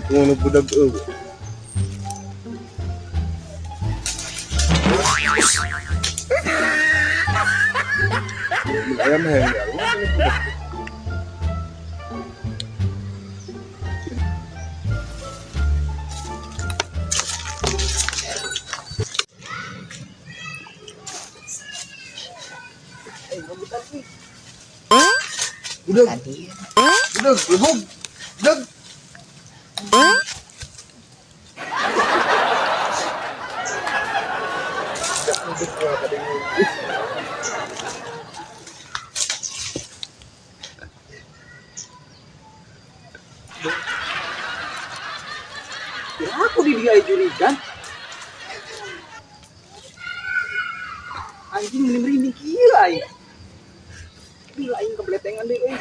Kung ano budag eueuh. Ayam hayang ya. Budag, budag, lubog, budag. Ya aku di dia jurigan. Anjing ini merinding kieu aing. Bila aing kebeletengan deui euy.